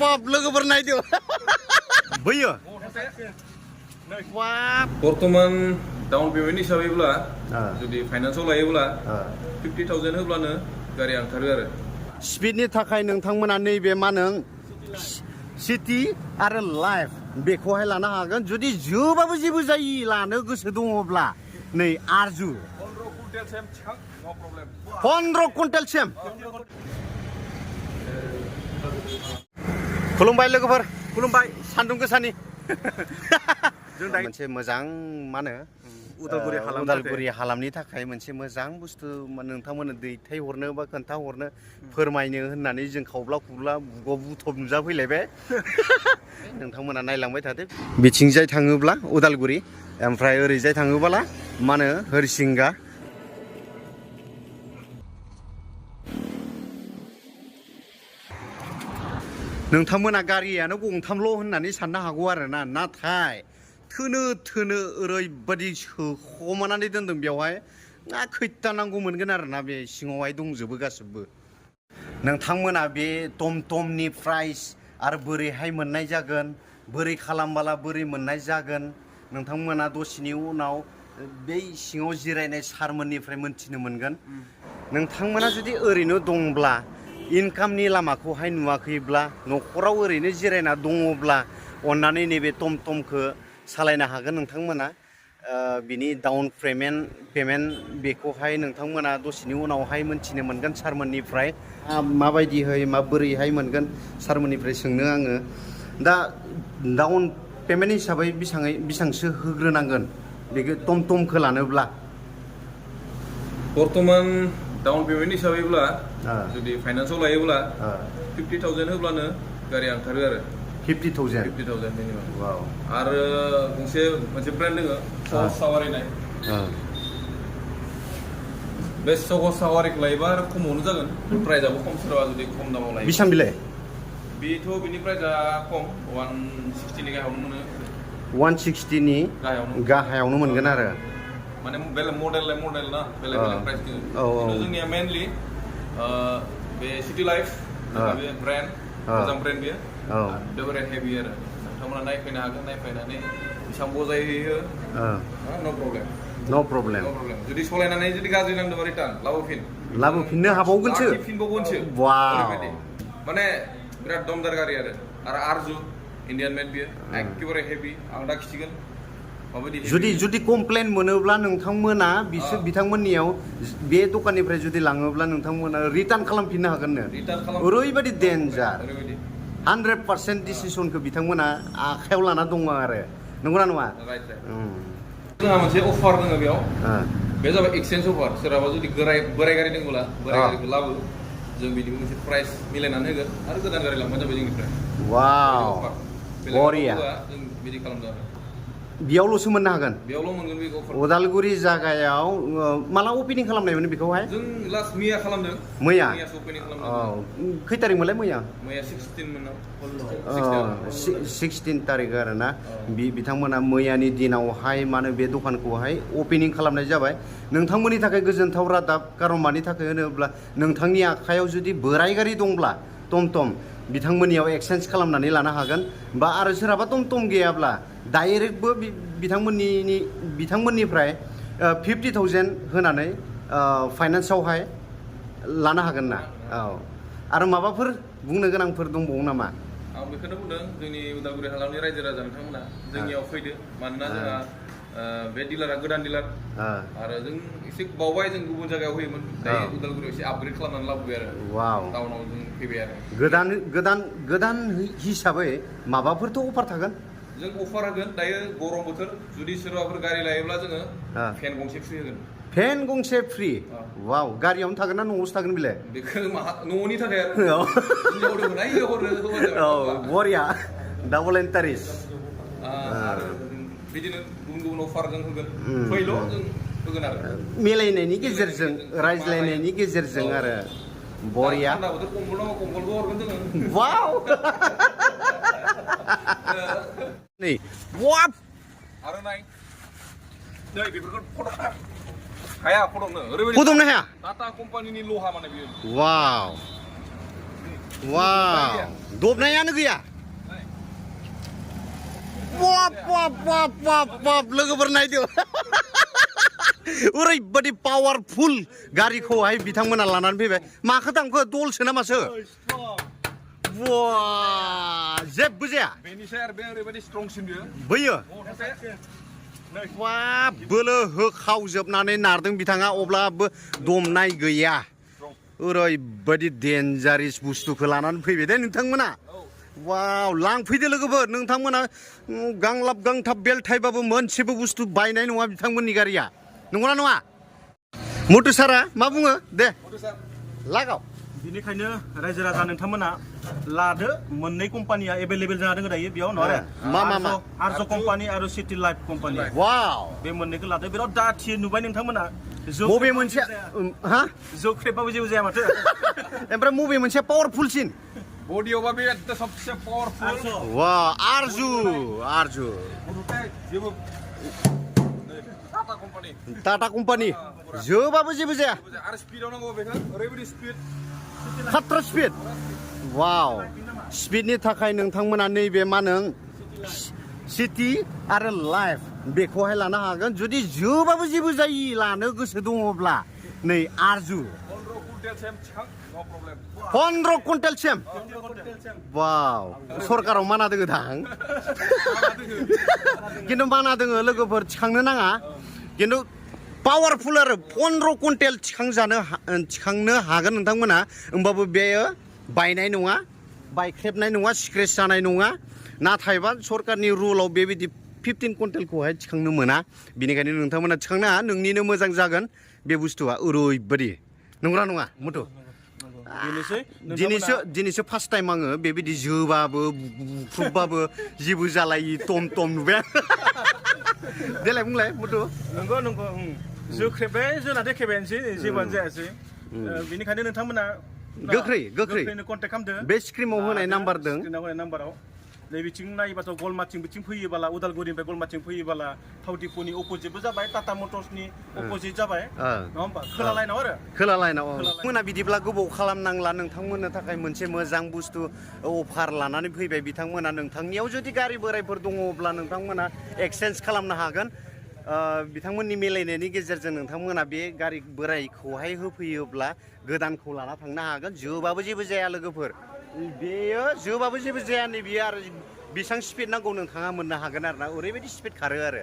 बाप लोगोफोर नायदो बैयो बर्तमान डाउन पेमेन्ट हिसाबैब्ला जुदि फाइनान्सआव लायोब्ला 50,000 होब्लानो गारिया ओंखारो आरो स्पिडनि थाखाय नोंथांमोना नैबे मा होनो सिटि आरो लाइफ बेखौहाय लानो हागोन जुदि जोबाबो जेबो जायि लानो गोसो दङब्ला नै आरजु 15 कुइन्टेलसिम खुलुमबाय लोगोफोर खुलुमबाय सान्दुं गोसानि जों दा मोनसे मोजां मा होनो उदालगुरि हालामनि थाखाय मोनसे मोजां बुस्थु नोंथांमोननो दैथायहरनो बा खोन्थाहरनो फोरमायनो होननानै जों खावब्ला खुब्ला बुथब नुजाफैलायबाय नोंथांमोना नायलांबाय थादो बिथिंजाय थाङोब्ला उदालगुरि ओमफ्राय ओरैजाय थाङोब्ला मा होनो हरिसिंगा नोंथांमोना गारियानो गंथामल' होननानै साननो हागौ आरोना नाथाय थोनो ओरैबायदि सोख'मानानै दोनदों बेवहाय ना खैथा नांगौ मोनगोन आरोना बे सिङावहाय दंजोबो गासिबो नोंथांमोना बे टमटमनि प्राइस आरो बोरैहाय मोननाय जागोन बोरै खालामबाला बोरै मोननाय जागोन नोंथांमोना दसेनि उनाव बै सिङाव जिरायनाय सारमोननिफ्राय मोनथिनो मोनगोन नोंथांमोना जुदि ओरैनो दंब्ला इनकामनि लामाखौहाय नुवाखैब्ला न'खराव ओरैनो जिरायना दङब्ला अन्नानै नैबे टमटमखौ सालायनो हागोन नोंथांमोना बिनि डाउन पेमेन्ट बेखौहाय नोंथांमोना दसेनि उनावहाय मोनथिनो मोनगोन सारमोननिफ्राय माबायदिहै माबोरैहाय मोनगोन सारमोननिफ्राय सोंनो आङो दा डाउन पेमेन्ट हिसाबै बेसेबांसो होग्रोनांगोन बेखौ टमटमखौ लानोब्ला बर्तमान डाउन पेमेन्ट हिसाबैब्ला जुदि फाइनान्सआव लायोब्ला 50,000 होब्लानो गारिया ओंखारो आरो 50,000 मिनिमाम आरो मोनसे ब्रेन्ड दङ सहज सावारिनाय बे सहज सावारिखौ लायोबा आरो खमावनो जागोन प्राइसआबो खम सोरबा जुदि खम दामाव लायो बेसेबां बिलाय बेथ' बिनि प्राइसआ खम 160नि गाहायावनो मोनो 160 नि गाहायावनो मोनगोन आरो माने बेलेग मडेल ना बेलेग प्राइस दङ जोंनिया मेनलि बे सिटि लाइफ बे ब्रेन्ड मोजां ब्रेन्ड बेयो बेबारे हेभि आरो नोंथांमोना नायफैनो हागोन नायफैनानै बेसेबां बजाय होयो नो प्रब्लेम जुदि सलायनानै जुदि गाज्रि नांदोंबा रिटार्न लाबोफिननो हाबावगोनसो माने बिराद दमदार गारि आरो आरजु इन्डियान मेड बियो एखेबारे हेभि आं दा खिथिगोन जुदि कमप्लेन मोनोब्ला नोंथांमोना बिथांमोननियाव बे दखाननिफ्राय जुदि लाङोब्ला नोंथांमोना रिटार्न खालामफिननो हागोननो ओरैबायदि डेन्जार 100% डिसिसनखौ बिथांमोना आखायाव लाना दङ आरो नंगौना नङा जोंहा मोनसे अफार दङ बेयाव बे जाबाय एक्सचेन्ज अफार सोरहाबा जुदि बोराय गारि दङब्ला बोराय गारिखौ लाबो जों बिदिबो मोनसे प्राइस मिलायनानै होगोन आरो गोदान गारि लांबानो जाबाय जोंनिफ्राय वाव बरिया जों बिदि खालामदों आरो बेयावल'सो मोननो हागोन बेयावल' मोनगोन बेखौ उदालगुरि जागायाव माला अपेनिं खालामनायमोन बेखौहाय जों लास्ट मैया खालामदों मैयासो अपेनिं खालामदों खै तारिखमोनलाय मैया 16 मोन 16 तारिख आरोना बिथांमोना मैयानि दिनावहाय माने बे दखानखौहाय अपेनिं खालामनाय जाबाय नोंथांमोननि थाखाय गोजोनथाव रादाब कारन मानि थाखाय होनोब्ला नोंथांनि आखायाव जुदि बोराय गारि दंब्ला टमटम बिथांमोननियाव एक्सचेन्ज खालामनानै लानो हागोन बा आरो सोरहाबा टमटम गैयाब्ला डाइरेक्टबो बिथांमोननिफ्राय 50,000 होनानै फाइनान्सआवहाय लानो हागोन ना आरो माबाफोर बुंनो गोनांफोर दंबावो नामा आं बेखौनो बुंदों जोंनि उदालगुरि हालामनि रायजो राजा नोंथांमोना जोंनियाव फैदो मानोना जोंहा बे डिलारा गोदान डिलार आरो जों एसे बावबाय जों गुबुन जायगायाव होयोमोन दायो उदालगुरियाव एसे आपग्रेड खालामनानै लाबोबाय आरो टाउनाव जों फैबाय आरो गोदान हिसाबै माबाफोरथ' अफार थागोन जों अफार होगोन दायो गरम बोथोर जुदि सोरबाफोर गारि लायोब्ला जोङो फेन गंसे फ्रि होगोन फेन गंसे फ्रि वाव गारियावनो थागोन ना न'आवसो थागोन बिलाय बेखौ न'नि थाखाय आरो बरिया डाबल एन्टारेस्ट बिदिनो गुबुन अफार जों होगोन फैल' जों होगोन आरो मिलायनायनि गेजेरजों रायज्लायनायनि गेजेरजों आरो बरिया कम्बलबो हरगोन जोङो वाव नै वाव आरो नै बेफोरखौ फदमनो फदमनो हाया टाटा कम्पानिनि लहा माने बियो वाव Wow, dobnayaनो गैया wap wap wap wap wap लोगोफोर नायदो ओरैबादि पावारफुल गारिखौहाय बिथांमोना लानानै फैबाय माखो दामखो दलसो ना मासो वा जेबो जाया बेनिसाय आरो बे ओरैबायदि स्ट्रंसिन बियो बैयो वा बोलो होखावजोबनानै नारदों बिथाङा अब्लाबो दमनाय गैया ओरैबादि डेन्जारेस बुस्थुखौ लानानै फैबाय दे नोंथांमोना वाव लांफैदो लोगोफोर नोंथांमोना गांलाब गांथाब बेलथायबाबो मोनसेबो बुस्थु बायनाय नङा बिथांमोननि गारिया नंगौना नङा मटु सारा मा बुङो दे लागाव बिनिखायनो रायजो राजा नोंथांमोना लादो मोननै कम्पानिया एभेलेबेल जाना दङ दायो बेयाव नङा मा आरज कम्पानि आरो सिटि लाइफ कम्पानि वाव बे मोननैखौ लादो बिराद दाथि नुबाय नोंथांमोना बबे मोनसे हा जौ ख्रेबबाबो जेबो जाया माथो ओमफ्राय बबे मोनसे पावारफुलसिन बडियावबा बे एकदम सबसे पावरफुल वा आरजु जेबो टाटा कम्पानि टाटा कम्पानि जोबाबो जेबो जाया आरो स्पिडआव नांगौ बेखौ ओरैबायदि स्पिड खाट्रा स्पिड वाव स्पिडनि थाखाय नोंथांमोना नैबे मा होनो सिटि आरो लाइफ बेखौहाय लानो हागोन जुदि जोबाबो जेबो जायि लानो गोसो दङब्ला नै आरजु 15 कुइन्टेलसिम वाव सरकाराव माना दोङो दां खिन्थु माना दोङो लोगोफोर थिखांनो नाङा खिन्थु पावारफुल आरो 15 कुइन्टेल थिखांनो हागोन नोंथांमोना होमबाबो बेयो बायनाय नङा बायख्रेबनाय नङा स्क्रेच जानाय नङा नाथायबा सरकारनि रुलाव बेबायदि 15 कुइन्टेलखौहाय थिखांनो मोना बेनिखायनो नोंथांमोना थिखांनो हाया नोंनिनो मोजां जागोन बे बुस्थुआ ओरैबादि नंगौना नङा मथु दिनैसो फार्स्ट टाइम आङो बेबायदि जोबाबो बुख्रुबबाबो जेबो जालायि टम नुबाय देलाय बुंलाय मथु नंगौ जोख्रेबबाय जोंना देखेबायानोसै जेबोआनो जायासै बेनिखायनो नोंथांमोना गोख्रैनो कन्टेक्ट खालामदो बे स्क्रिनाव होनाय नाम्बाराव नै बिथिं नायोबाथ' गलमाथिं बिथिं फैयोबोला उदालगुरिनिफ्राय गलमाथिं फैयोबोला थावदिपुनि अपोजिटबो जाबाय टाटा मटर्सनि अपोजिट जाबाय नङा होमबा खोला लाइनाव मोना बिदिब्ला गोबाव खालामनांला नोंथांमोननो थाखाय मोनसे मोजां बुस्थु अफार लानानै फैबाय बिथांमोना नोंथांनियाव जुदि गारि बोरायफोर दङब्ला नोंथांमोना एक्सचेन्ज खालामनो हागोन बिथांमोननि मिलायनायनि गेजेरजों नोंथांमोना बे गारि बोरायखौहाय होफैयोब्ला गोदानखौ लाना थांनो हागोन जोबाबो जेबो जाया लोगोफोर बेयो जोबाबो जेबो जाया नै बियो आरो बेसेबां स्पिड नांगौ नोंथाङा मोननो हागोन आरो ना ओरैबायदि स्पिड खारो आरो